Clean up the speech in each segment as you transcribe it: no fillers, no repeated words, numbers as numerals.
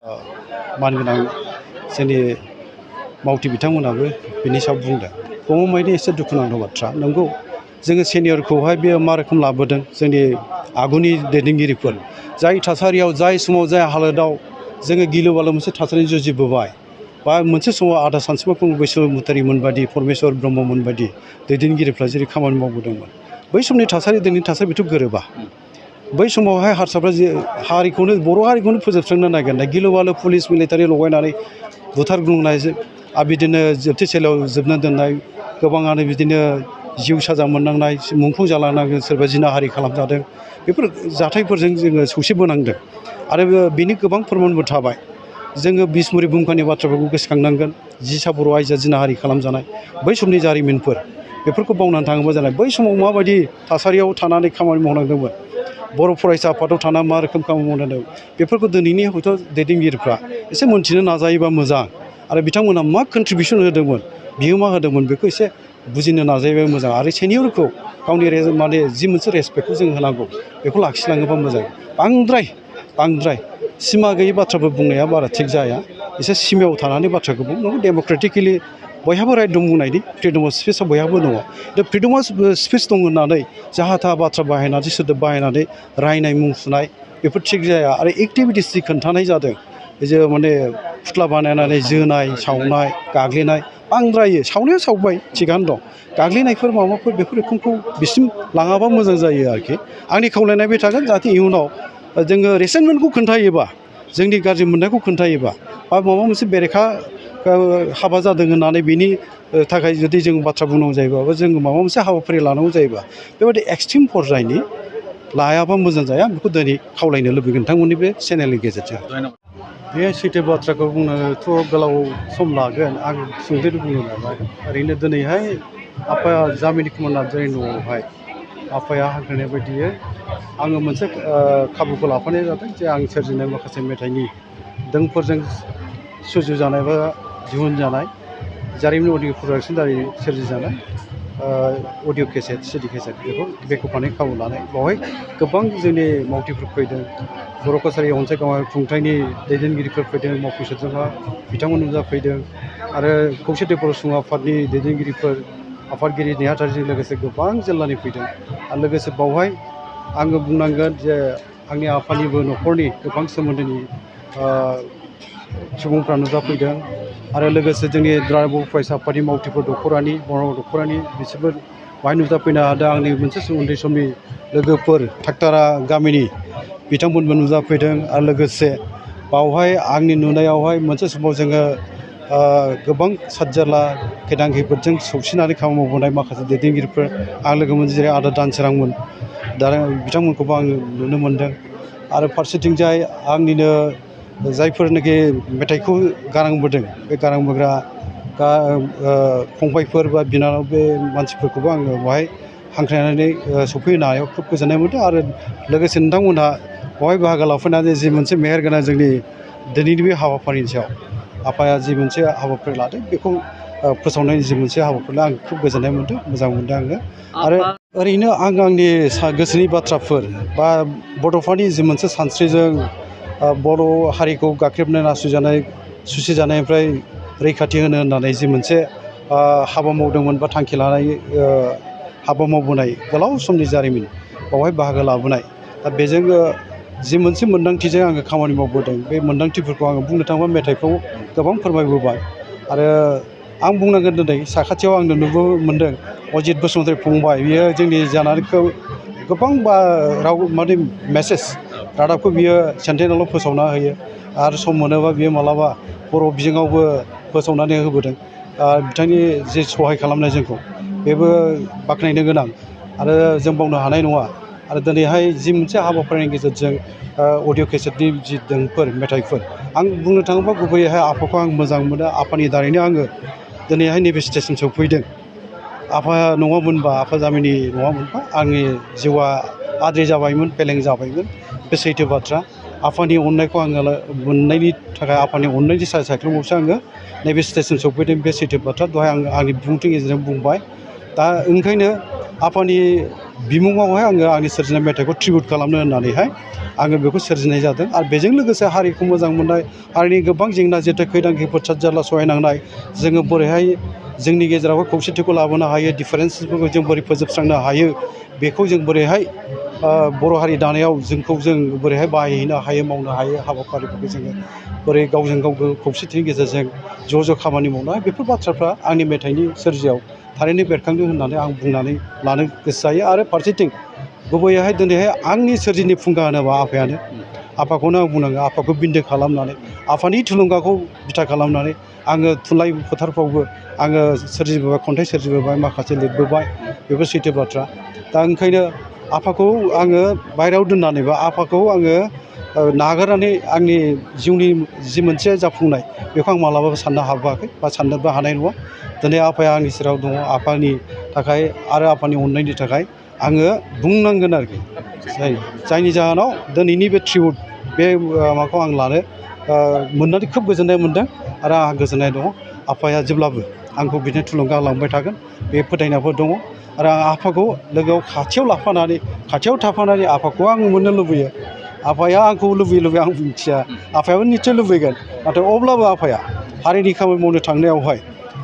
मानगोनां जोंनि मावथि बिथांमोनाबो बिनि सायाव बुंदों गमामायैनो एसे दुखुनांथाव बाथ्रा नंगौ जोङो सेनियरखौहाय बेयो मा रोखोम लाबोदों जोंनि आगुनि दैदेनगिरिफोर जाय थासारियाव जाय समाव जाय हालोदाव जोङो गिलु बालु मोनसे थासारि जुजिबोबाय बा मोनसे समाव आदा सानसुमा खुंगुर बैसोमुसारिमोन बायदि परमेश्वर ब्रह्ममोन बायदि दैदेनगिरिफ्रा जेरै खामानि मावबोदोंमोन बै समनि थासारि दिनैनि थासारि बेथ' गोरोबा बै समावहाय हारसाफ्रा जे हारिखौनो बर' हारिखौनो फोजोबस्रांनो नागिरनाय गिलु बालु पुलिस मिलिटारि लगायनानै बुथारग्लुंनाय बिदिनो जोबथेसालियाव जोबना दोननाय गोबाङानो बिदिनो जिउ साजा मोननांनाय मुंख्लं जालांनांदों सोरबा जिनाहारि खालामजादों बेफोर जाथायफोरजों जोङो सौसिबोनांदों आरो बेनि गोबां फोरमानबो थाबाय जोङो बिसमुरि बुंखानि बाथ्राफोरखौ गोसोखांनांगोन जिसा बर' आइजोआ जिनाहारि खालामजानाय बै समनि जारिमिनफोर बेफोरखौ बावनानै थाङोबा जानाय बै समाव माबायदि थासारियाव थानानै खामानि मावनांदोंमोन बर' फरायसा आफादाव थाना मा रोखोम खामानि मावनांदों बेफोरखौ दिनैनि हयथ' दैदेनगिरिफ्रा एसे मोनथिनो नाजायोबा मोजां आरो बिथांमोना मा कन्ट्रिबिउसन होदोंमोन बिहोमा होदोंमोन बेखौ एसे बुजिनो नाजायोबा मोजां आरो सेनियरखौ गावनि माने जि मोनसे रेसपेक्टखौ जों होनांगौ बेखौ लाखिलाङोबा मोजां बांद्राय सिमा गैयै बाथ्राफोर बुंनाया बारा थिग जाया एसे सिमायाव थानानै बाथ्राखौ बुंनांगौ डेम'क्रेटिकेलि बयहाबो राइट दं बुंनायनि फ्रिडम अफ स्पिचआ बयहाबो दङ दा फ्रिडम अफ स्पिच दं होननानै जाहा थाहा बाथ्रा बाहायनानै सोदोब बाहायनानै रायनाय मुं सुनाय बेफोर थिग जाया आरो एक्टिभिटिस जि खोन्थानाय जादों जे माने फुथ्ला बानायनानै जोनाय सावनाय गाग्लिनाय बांद्रायो सावनाया सावबाय थिगानो दं गाग्लिनायफोर माबाफोर बेफोर रोखोमखौ बिसिम लाङाबा मोजां जायो आरोखि आंनि खावलायनाय बे थागोन जाहाथे इयुनाव जोङो रेसेन्टमेन्टखौ खोन्थायोबा जोंनि गाज्रि मोननायखौ खोन्थायोबा बा माबा मोनसे बेरेखा हाबा जादों होननानै बिनि थाखाय जुदि जों बाथ्रा बुंनांगौ जायोबा बा जोङो माबा मोनसे हाबाफारि लानांगौ जायोबा बेबायदि एक्सट्रिम पर्यायनि लायाबा मोजां जाया बेखौ दिनै खावलायनो लुबैगोन नोंथांमोननि बे चेनेलनि गेजेरजों बे सैथो बाथ्राखौ बुंनोथ' गोलाव सम लागोन आं सुंद'यै बुंनो नाजागोन ओरैनो दिनैहाय आफाया जामिनि कुमार नार्जारिनि न'आवहाय आफाया हांख्रायनाय बायदियै आङो मोनसे खाबुखौ लाफानाय जादों जे आं सोरजिनाय माखासे मेथाइनि दोंफोरजों सुजुजानाय बा दिहुनजानाय जारिमिन अडिअ प्रडाक्सन दारै सोरजिजानाय अडिअ केसेट सिडि केसेट बेखौ बेखेवफानाय खाबु लानाय बेवहाय गोबां जोंनि मावथिफोर फैदों बर' कसारि अनसायगावआरि खुंथायनि दैदेनगिरिफोर फैदों मावफुं सोद्रोमा बिथांमोन नुजाफैदों आरो खौसेथि बर' सुबुं आफादनि दैदेनगिरिफोर आफादगिरि नेहाथारिजों लोगोसे गोबां जिल्लानि फैदों आरो लोगोसे बावहाय आङो बुंनांगोन जे आंनि आफानिबो न'खरनि गोबां सोमोन्दोनि सुबुंफ्रा नुजाफैदों आरो लोगोसे जोंनि बर' फरायसा आफादनि मावथिफोर दख'रानि बर' दख'रानि बिसोरबो बाहाय नुजाफैनो हादों आंनि मोनसे उन्दै समनि लोगोफोर थाकटारा गामिनि बिथांमोनबो नुजाफैदों आरो लोगोसे बावहाय आंनि नुनायावहाय मोनसे समाव जोङो गोबां सातजारला खैदां खैफोदजों सौसिनानै खामानि मावबोनाय माखासे दैदेनगिरिफोर आं लोगो मोनदों जेरै आदा दानसोरांमोन दा बिथांमोनखौबो आङो नुनो मोन्दों आरो फारसेथिंजाय आंनिनो जायफोरनाखि मेथाइखौ गारांबोदों बे गारांबोग्रा फंबायफोर बा बिनानाव बे मानसिफोरखौबो आङो बेवहाय हांख्रायनानै सफैनो हानायाव खोब गोजोननाय मोन्दों आरो लोगोसे नोंथांमोनहा बेवहाय बाहागो लाफैनानै जि मोनसे मेहेरगोनां जोंनि दिनैनि बे हाबाफारिनि सायाव आफाया जि मोनसे हाबाफारि लादों बेखौ फोसावनायनि जि मोनसे हाबाफारि आं खोब गोजोननाय मोन्दों मोजां मोन्दों आङो आरो ओरैनो आं आंनि गोसोनि बाथ्राफोर बा बड'फानि जि मोनसे सानस्रिजों बर' हारिखौ गाख्रेबनो नासयजानाय सुसिजानायनिफ्राय रैखाथि होनो होननानै जि मोनसे हाबा मावदोंमोन बा थांखि लानाय हाबा मावबोनाय गोलाव समनि जारिमिन बावहाय बाहागो लाबोनाय दा बेजों जि मोनसे मोन्दांथिजों आङो खामानि मावबोदों बे मोन्दांथिफोरखौ आङो बुंनो थाङोबा मेथाइफ्राव गोबां फोरमायबोबाय आरो आं बुंनांगोन दिनै साखाथियाव आंनो नुबो मोन्दों अजित बसुमतारी फंबाय बियो जोंनि जानानैखौ गोबां राव माने मेसेज रादाबखौ बियो सेन्टेनेलाव फोसावना होयो आरो सम मोनोबा बियो मालाबा बर' बिजोङावबो फोसावनानै होबोदों बिथांनि जे सहाय खालामनाय जोंखौ बेबो बाख्नायनो गोनां आरो जों बावनो हानाय नङा आरो दिनैहाय जि मोनसे हाबाफारिनि गेजेरजों अडिअ केसेटनि जि दोंफोर मेथाइफोर आं बुंनो थाङोबा गुबैयैहाय आफाखौ आं मोजां मोनो आफानि दारैनो आङो दिनैहाय नैबे स्टेजसिम सौफैदों आफा नङामोनबा आफा जामिनि नङामोनबा आंनि जिउआ आद्रि जाबायमोन फेलें जाबायमोन बे सैथो बाथ्रा आफानि अननायखौ आङो मोननायनि थाखाय आफानि अननायनि सायख्लुमावसो आङो नैबे स्टेजसिम सौफैदों बे सैथो बाथ्रा दहाय आं आंनि बिबुंथिनि गेजेरजों बुंबाय दा ओंखायनो आफानि बिमुङावहाय आङो आंनि सोरजिनाय मेथाइखौ ट्रिबिउट खालामनो होननानैहाय आङो बेखौ सोरजिनाय जादों। आरो बेजों लोगोसे हारिखौ मोजां मोननाय, हारिनि गोबां जेंना जेथो खैदां खैफोद जारला सहायनांनाय, जोङो बोरैहाय जोंनि गेजेरावबो खौसेथिखौ लाबोनो हायो, डिफारेन्सफोरखौ जों बोरै फोजोबस्रांनो हायो, बेखौ जों बोरैहाय बर' हारि दानायाव जोंखौ जों बोरैहाय बाहायहैनो हायो, मावनो हायो, हाबाफारिफोरखौ जोङो बोरै गावजों गाव खौसेथिनि गेजेरजों ज' खामानि मावनाय, बेफोर बाथ्राफ्रा आंनि मेथाइनि सोरजियाव थारैनो बेरखांदों होननानै आं बुंनानै लानो गोसो जायो। आरो फारसेथिं गुबैयैहाय दिनैहाय आंनि सोरजिनि फुंखा होनोबा आफायानो। आफाखौनो आं बुंनांगोन, आफाखौ बिन्दो खालामनानै, आफानि थुलुंगाखौ बिथा खालामनानै आङो थुनलाइ फोथारफ्रावबो आङो सोरजिबोबाय, खन्थाइ सोरजिबोबाय, माखासे लिरबोबाय, बेफोर सैथो बाथ्रा। दा ओंखायनो आफाखौ आङो बायहेरायाव दोननानैबा आफाखौ आङो नागारनानै आंनि जिउनि जि मोनसे जाफुंनाय, बेखौ आं मालाबाबो साननो हाबोआखै बा साननोबो हानाय नङा। दिनै आफाया आंनि सेराव दङ। आफानि थाखाय आरो आफानि अननायनि थाखाय आङो बुंनांगोन आरोखि, जायनि जाहोनाव दिनैनि बे ट्रिबिउट, बे माबाखौ आं लानो मोननानै खोब गोजोननाय मोनदों। आरो आंहा गोजोननाय दङ। आफाया जेब्लाबो आंखौ बिदिनो थुलुंगा लांबाय थागोन, बे फोथायनायफोर दङ। आरो आं आफाखौ लोगोआव खाथियाव लाफानानै, खाथियाव थाफानानै आफाखौ आं मोननो लुबैयो। आफाया आंखौ लुबैयो आं मिथिया, आफायाबो निस्सय लुबैगोन। नाथाय अब्लाबो आफाया हारिनि खामानि मावनो थांनायावहाय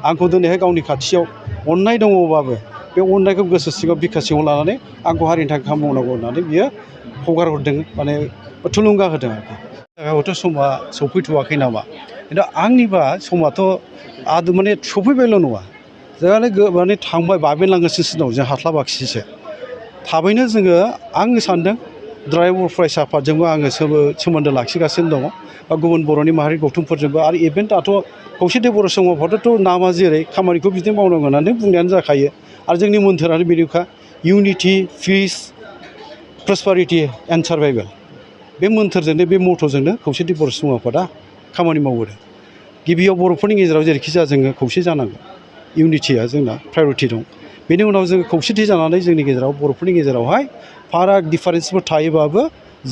आंखौ दिनैहाय गावनि खाथियाव अननाय दङबाबो, बे अननायखौ गोसो सिङाव बिखा सिङाव लानानै आंखौ हारिनि थाखाय खामानि मावनांगौ होननानै बियो हगार हरदों, माने थुलुंगा होदों आरोखि। हयथ' समा सफैथ'वाखै नामा, खिन्थु आंनिबा समाथ' माने सफैबायल' नङा, जोंहानो माने थांबाय, बाबेनलांगासिनो दं, जों हास्लाबाखिसैसो। थाबैनो जोङो, आङो सानदों द्राय बर' फरायसा आफादजोंबो आङो सोमोन्दो लाखिगासिनो दङ, बा गुबुन बर'नि माहारि गौथुमफोरजोंबो। आरो इभेन्टआथ' खौसेथि बर' संघ आफादाथ' नामा जेरै खामानिखौ बिदिनो मावनांगौ होननानै बुंनायानो जाखायो। आरो जोंनि मोन्थोरानो बेनोखा, इउनिटि, पिस, प्रसपारिटि एन्ड सार्भाइभेल। बे मोन्थोरजोंनो, बे मथ'जोंनो खौसेथि बर' संघ आफादा खामानि मावबोदों। गिबियाव बर'फोरनि गेजेराव जेरैखि जाया जोङो खौसे जानांगौ, इउनिटिया जोंना प्रायरिटि दं। बेनि उनाव जोङो खौसेथि जानानै जोंनि गेजेराव, बर'फोरनि गेजेरावहाय फाराग डिफारेन्सफोर थायोबाबो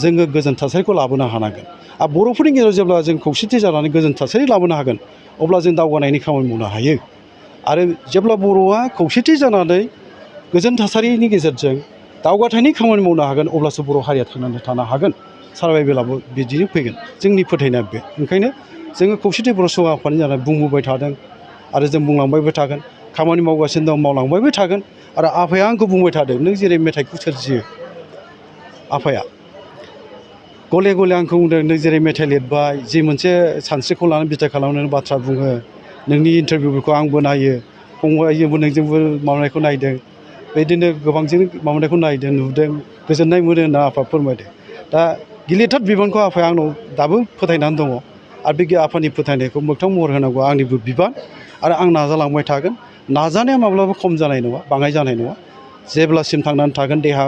जोङो गोजोन थासारिखौ लाबोनो हानांगोन। आरो बर'फोरनि गेजेराव जेब्ला जों खौसेथि जानानै गोजोन थासारि लाबोनो हागोन, अब्ला जों दावगानायनि खामानि मावनो हायो। आरो जेब्ला बर'आ खौसेथि जानानै गोजोन थासारिनि गेजेरजों दावगाथायनि खामानि मावनो हागोन, अब्लासो बर' हारिया थांनानै थानो हागोन। सार्भाइभेलाबो बिदिनो फैगोन, जोंनि फोथायनाया बे। ओंखायनो जोङो खौसेथि बर' संघ आफादनि जानानै बुंबोबाय थादों, आरो जों बुंलांबायबो थागोन, खामानि मावगासिनो दं, मावलांबायबो थागोन। आरो आफाया आंखौ बुंबाय थादों, नों जेरै मेथाइखौ सोरजियो, आफाया गले गले आंखौ बुंदों, नों जेरै मेथाइ लिरबाय, जि मोनसे सानस्रिखौ लानानै बिथा खालामनानै बाथ्रा बुङो, नोंनि इन्टारभिउफोरखौ आंबो नायो, फंबायजोंबो नोंजोंबो मावनायखौ नायदों, बिदिनो गोबांजों मावनायखौ नायदों, नुदों, गोजोननाय मोनो होनना आफा फोरमायदों। दा गिलिरथार बिबानखौ आफाया आंनाव दाबो फोथायनानै दङ। आरो बे आफानि फोथायनायखौ मोगथां महर होनांगौ आंनिबो बिबान। आरो आं नाजालांबाय थागोन। नाजानाया माब्लाबा खम जानाय नङा, बाङाय जानाय नङा। जेब्लासिम थांनानै थागोन, देहा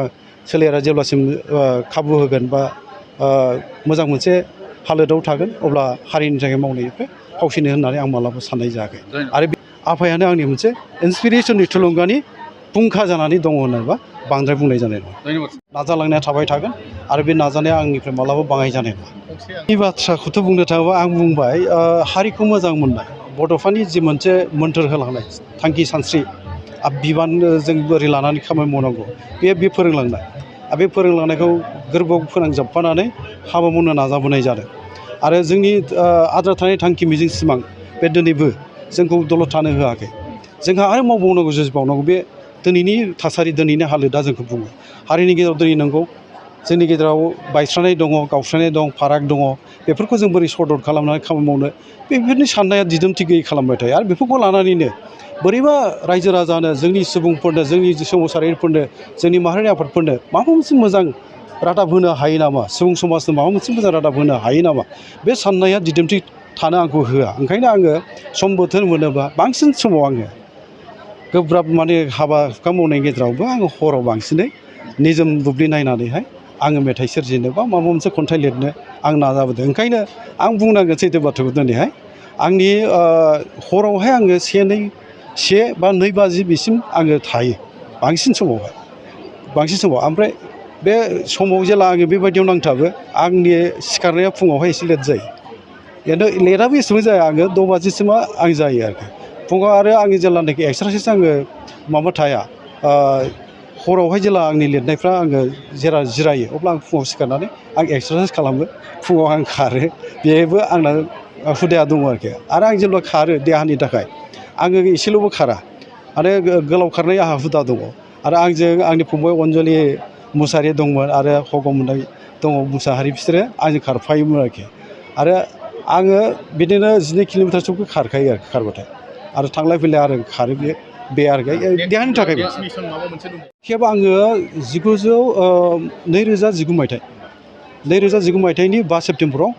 सोलेरा जेब्लासिम खाबु होगोन, बा मोजां मोनसे हालोदाव थागोन, अब्ला हारिनि थाखाय मावनायनिफ्राय फावसिनो होननानै आं मालाबा साननाय जायाखै। आरो बे आफायानो आंनि मोनसे इन्सपिरेसननि, थुलुंगानि फुंखा जानानै दङ होनोबा बांद्राय बुंनाय जानाय नङा। नाजालांनाया थाबाय थागोन, आरो बे नाजानाया आंनिफ्राय मालाबा बाङाय जानाय नङा। बे बाथ्राखौथ' बुंनो थाङोबा आं बुंबाय, हारिखौ मोजां मोननाय, बड'फानि जि मोनसे मोन्थोर होलांनाय थांखि सानस्रि, बिबान जों बोरै लानानै खामानि मावनांगौ, बे फोरोंलांनाय। आरो बे फोरोंलांनायखौ गोरबोआव फोनांजाबफानानै हाबा मावनो नाजाबोनाय जादों। आरो जोंनि आद्रा थानाय थांखि, मिजिं, सिमां, बे दिनैबो जोंखौ दलद थानो होआखै। जोंहा आरो मावबावनांगौ, जुजिबावनांगौ। बे दिनैनि थासारि, दिनैनि हालोदा जोंखौ बुङो। हारिनि गेजेराव दिनै नंगौ, जोंनि गेजेराव बायस्रानाय दङ, गावस्रानाय दं, फाराग दङ। बेफोरखौ जों बोरै सर्ट आउट खालामनानै खामानि मावनो, बेफोरनि साननाया दिदोमथि गैयै खालामबाय थायो। आरो बेफोरखौ लानानैनो बोरैबा रायजो राजानो, जोंनि सुबुंफोरनो, जोंनि सोमावसारिफोरनो, जोंनि माहारियारि आफादफोरनो माबा मोनसे मोजां रादाब होनो हायो नामा, सुबुं समाजनो माबा मोनसे मोजां रादाब होनो हायो नामा, बे साननाया दिदोमथि थानो आंखौ होआ। ओंखायनो आङो सम बोथोर मोनोबा, बांसिन समाव आङो गोब्राब, माने हाबा हुखा मावनायनि गेजेरावबो आङो हराव बांसिनै निजोम दुब्लि नायनानैहाय आङो मेथाइ सोरजिनो, बा माबा मोनसे खन्थाइ लिरनो आं नाजाबोदों। ओंखायनो आं बुंनांगोन सैथो बाथ्राखौ, दिनैहाय आंनि हरावहाय आङो 1 बा 2 बाजि बिसिम आङो थायो, बांसिन समावहाय, बांसिन समाव। ओमफ्राय बे समाव जेला आङो बेबायदियाव नांथाबो, आंनि सिखारनाया फुङावहाय एसे लेट जायो। खिन्थु लेटआबो एसेबां जाया, आङो 6 बाजिसिमा आं जायो आरोखि फुङाव। आरो आंनि जेब्लानाखि एक्सारसाइस, आङो माबा थाया, हरावहाय जेला आंनि लिरनायफ्रा आङो जेला जिरायो अब्ला आं फुङाव सिखारनानै आं एक्सारसाइस खालामो फुङाव आं खारो बेबो आंना हुदाया दङ आरोखि आरो आं जेब्ला खारो देहानि थाखाय आङो एसेल'बो खारा आरो गोलाव खारनाय आंहा हुदा दङ आरो आंजों आंनि फंबाय अनजलि मुसाहारि दंमोन आरो हगमोननाय दङ मुसाहारि बिसोरो आंजों खारफायोमोन आरोखि आरो आङो बिदिनो 12 किल'मिटारसोखौ खारखायो आरो खारबाथाय आरो थांलाय फैलाय आरो खारो बे आरोखि देहानि थाखायबो खेब आङो 2019 मायथाइ 2019 मायथाइनि 5 सेप्तेम्बराव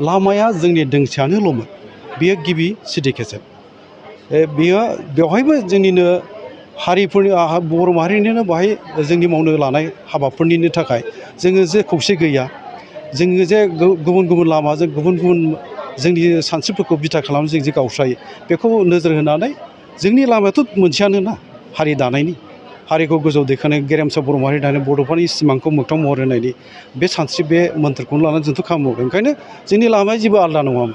लामाया जोंनि दोंसेयानोल'मोन बेयो गिबि सिटि केसेट बेयो बेवहायबो जोंनिनो हारिफोरनि बर' माहारिनिनो बाहाय जोंनि मावनो लानाय हाबाफोरनिनो थाखाय जोङो जे खौसे गैया जोङो जे गुबुन गुबुन लामाजों गुबुन गुबुन जोंनि सानस्रिफोरखौ बिथा खालामनानै जों जे गावस्रायो बेखौ नोजोर होनानै जोंनि लामायाथ' मोनसेयानो ना हारि दानायनि हारिखौ गोजौ दैखांनाय गेरेमसा बर' माहारि दानाय बड'फानि सिमांखौ मोगथां महर होनायनि बे सानस्रि बे मोन्थोरखौनो लानानै जोंथ' खामानि मावदों ओंखायनो जोंनि लामाया जेबो आलादा नङामोन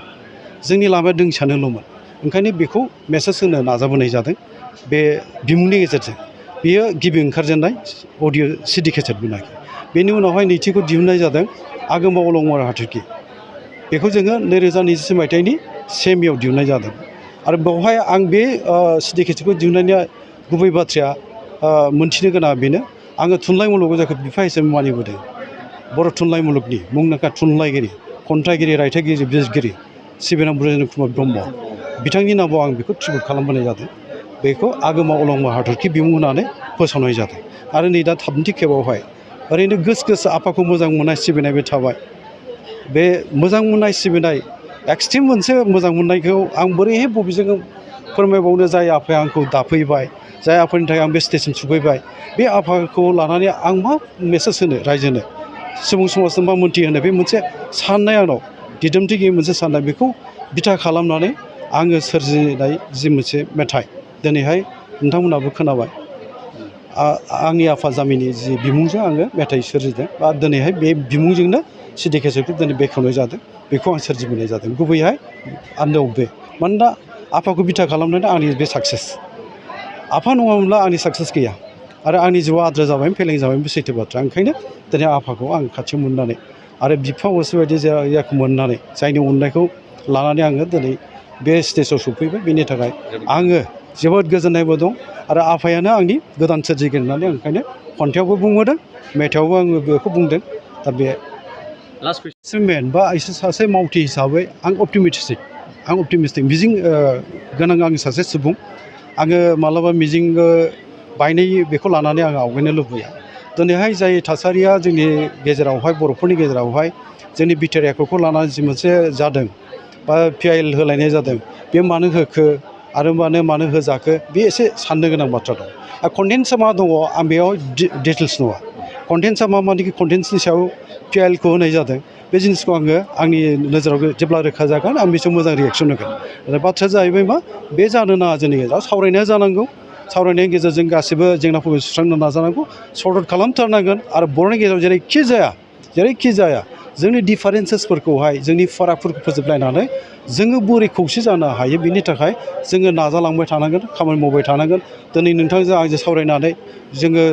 जोंनि लामाया दोंसेयानोल'मोन ओंखायनो बेखौ मेसेज होनो नाजाबोनाय जादों बे बिमुंनि गेजेरजों बेयो गिबि ओंखारजेननाय अडिअ सिडि केसेटमोन आरोखि बेनि उनावहाय नैथिखौ दिहुननाय जादों आगोमा अलंबार हाथरखि बेखौ जोङो 2020 मायथाइनि 1 मेआव दिहुननाय जादों आरो बेवहाय आं बे सिडि केसेटखौ दिहुननायनि गुबै बाथ्राया मोनथिनो गोनां बेनो आङो थुनलाइ मुलुगाव जायखौ बिफा हिसाबै मानिबोदों बर' थुनलाइ मुलुगनि मुंदांखा थुनलाइगिरि खन्थाइगिरि रायथाइगिरि बिजिरगिरि सिबिनां ब्रजेन्द्र कुमार ब्रह्म बिथांनि नामाव आं बेखौ ट्रिबिउट खालामबोनाय जादों बेखौ आगोमा अलंबार हाथरखि बिमुं होनानै फोसावनाय जादों आरो नै दा थामथि खेबावहाय ओरैनो गोस आफाखौ मोजां मोननाय सिबिनाय बे थाबाय बे मोजां मोननाय सिबिनाय एक्सट्रिम मोनसे मोजां मोननायखौ आं बोरैहाय बबेजों फोरमायबावनो जाय आफाया आंखौ दाफैबाय जाय आफानि थाखाय आं बे स्टेजसिम सफैबाय बे आफाखौ लानानै आं मा मेसेज होनो रायजोनो सुबुं समाजनो मा मोन्थिहोनो बे मोनसे साननाय आंनाव दिदोमथि गैयै मोनसे साननाय बेखौ बिथा खालामनानै आङो सोरजिनाय जि मोनसे मेथाइ दिनैहाय नोंथांमोनहाबो खोनाबाय आंनि आफा जामिनि जि बिमुंजों आङो मेथाइ सोरजिदों बा दिनैहाय बे बिमुंजोंनो सिडि केसेटखौ दिनै बेखेवनाय जादों बेखौ आं सोरजिबोनाय जादों गुबैहाय आन्दोआव बे मानोना आफाखौ बिथा खालामनानै आंनि बे साक्सेस आफा नङामोनब्ला आंनि साक्सेस गैया आरो आंनि जिउआ आद्रा जाबाय फेलें जाबाय बे सैथो बाथ्रा ओंखायनो दिनै आफाखौ आं खाथियाव मोननानै आरो बिफा असे बायदि जायखौ मोननानै जायनि अननायखौ लानानै आङो दिनै बे स्टेजाव सफैबाय बेनि थाखाय आङो जोबोद गोजोननायबो दं आरो आफायानो आंनि गोदान सोरजिगिरि होननानै आं ओंखायनो खन्थाइयावबो बुंबोदों मेथाइयावबो आङो बेखौ बुंदों दा बे मेन बा सासे मावथि हिसाबै आं अप्टिमिस्टिक मिजिं गोनां आं सासे सुबुं आङो मालाबा मिजिं बायनाय बेखौ लानानै आं आवगायनो लुबैया दिनैहाय जाय थासारिया जोंनि गेजेरावहाय बर'फोरनि गेजेरावहाय जोंनि बिटिआर एकर्डखौ लानानै जि मोनसे जादों बा पिआइएल होलायनाय जादों बे मानो होखो आरो मानो होजाखो बे एसे साननो गोनां बाथ्रा दं कन्टेन्सआ मा दङ आं बेयाव डिटेल्स नङा कन्टेन्सआ मा माने कन्टेन्सनि सायाव पिआइएलखौ होनाय जादों बे जिनिसखौ आङो आंनि नोजोराव जेब्ला रोखा जागोन आं बिसोर मोजां रिएक्सन होगोन आरो बाथ्राया जाहैबाय मा बे जानो नाङा जोंनि गेजेराव सावरायनाया जानांगौ सावरायनायनि गेजेरजों गासैबो जेंनाफोरखौ सुस्रांनो नाजानांगौ सर्ट आउट खालामथारनांगोन आरो बर'नि गेजेराव जेरैखि जाया जोंनि डिफारेन्सेसफोरखौहाय जोंनि फारागफोरखौ फोजोबलायनानै जोङो बोरै खौसे जानो हायो बिनि थाखाय जोङो नाजालांबाय थानांगोन खामानि मावबाय थानांगोन दिनै नोंथांजों आंजों सावरायनानै जोङो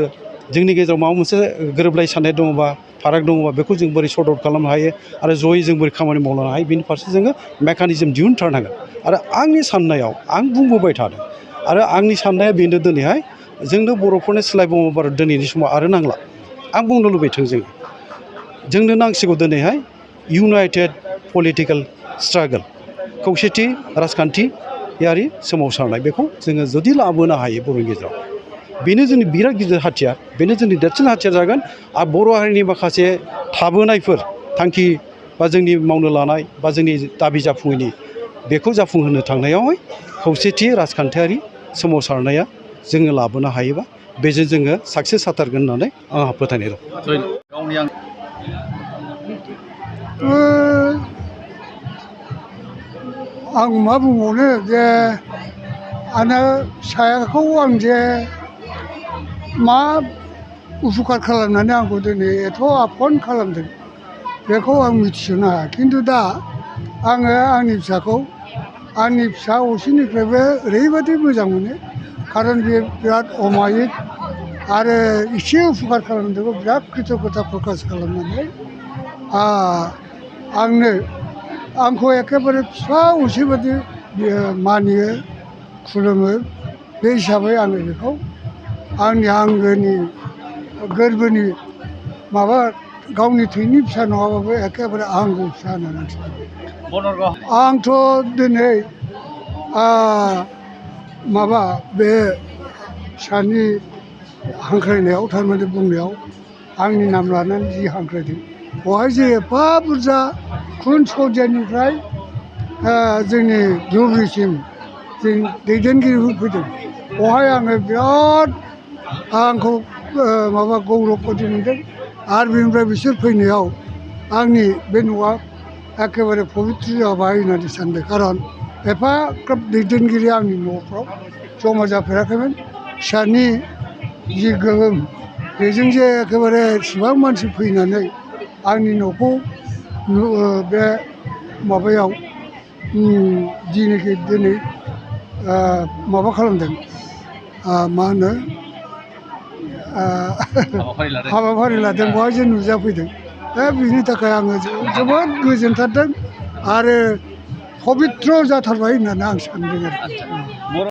जोंनि गेजेराव माबा मोनसे गोरोबलाय साननाय दङबा फाराग दङबा बेखौ जों बोरै सर्ट आउट खालामनो हायो आरो जयै जों बोरै खामानि मावलांनो हायो बेनि फारसे जोङो मेकानिजम दिहुनथारनांगोन आरो आंनि साननायाव आं बुंबोबाय थादों आरो आंनि साननाया बेनो दिनैहाय जोंनो बर'फोरनि सोलाय बङाइगाव दिनैनि समाव आरो नांला आं बुंनो लुबैथों जोंनो नांसिगौ दिनैहाय इउनाइटेड पलिटिकेल स्ट्रागोल खौसेथि राजखान्थियारि सोमावसारनाय बेखौ जोङो जुदि लाबोनो हायो बर'नि गेजेराव बेनो जोंनि बिराद गिदिर हाथियार बेनो जोंनि देरसिन हाथियार जागोन आरो बर' हारिनि माखासे थाबोनायफोर थांखि बा जोंनि मावनो लानाय बा जोंनि दाबि जाफुङैनि बेखौ जाफुंहोनो थांनायावहाय खौसेथि राजखान्थियारि सोमावसारनाया जोङो लाबोनो हायोबा बेजों जोङो साक्सेस जाथारगोन होननानै आंहा फोथायनाय दं आं मा बुंबावनो जे आंना फिसाखौ आं जे मा उपकार खालामनानै आंखौ दिनै एथ' आप्यायन खालामदों बेखौ आं मिथिस'नो हाया खिन्थु दा आङो आंनि फिसाखौ आंनि फिसा असेनिफ्रायबो ओरैबायदि मोजां मोनो खारन बे बिराद अमायिक आरो एसे उपकार खालामदोंखौ बिराद कृतज्ञता प्रकास खालामनानै आंखौ एखेबारे फिसा असे बादि बियो मानियो खुलुमो बे हिसाबै आङो बेखौ आंनि आंगोनि गोरबोनि माबा गावनि थैनि फिसा नङाबाबो एखेबारे आंगो फिसा होननानै सानो आंथ' दिनै माबा बे फिसानि हांख्रायनायाव थारमाने बुंनायाव आंनि नाम लानानै जि हांख्रायदों बेवहाय जे एफा बुरजा खुन सौदियानिफ्राय जोंनि धुबुरिसिम जों दैदेनगिरिफोर फैदों बेवहाय आङो बिराद आंखौ माबा गौरब बादि मोनदों आरो बेनिफ्राय बिसोर फैनायाव आंनि बे न'आ एखेबारे पबित्र जाबाय होननानै सानदों खारन एफाग्राब दैदेनगिरि आंनि न'फ्राव जमा जाफेराखैमोन फिसानि जि गोहोम बेजों जे एखेबारे एसेबां मानसि फैनानै आंनि न'खौ बे माबायाव जिनोखि दिनै माबा खालामदों मा होनो हाबाफारि लादों बेवहाय जे नुजाफैदों दा बिनि थाखाय आङो जोबोद गोजोनथारदों आरो पबित्र जाथारबाय होननानै आं सानदों आरो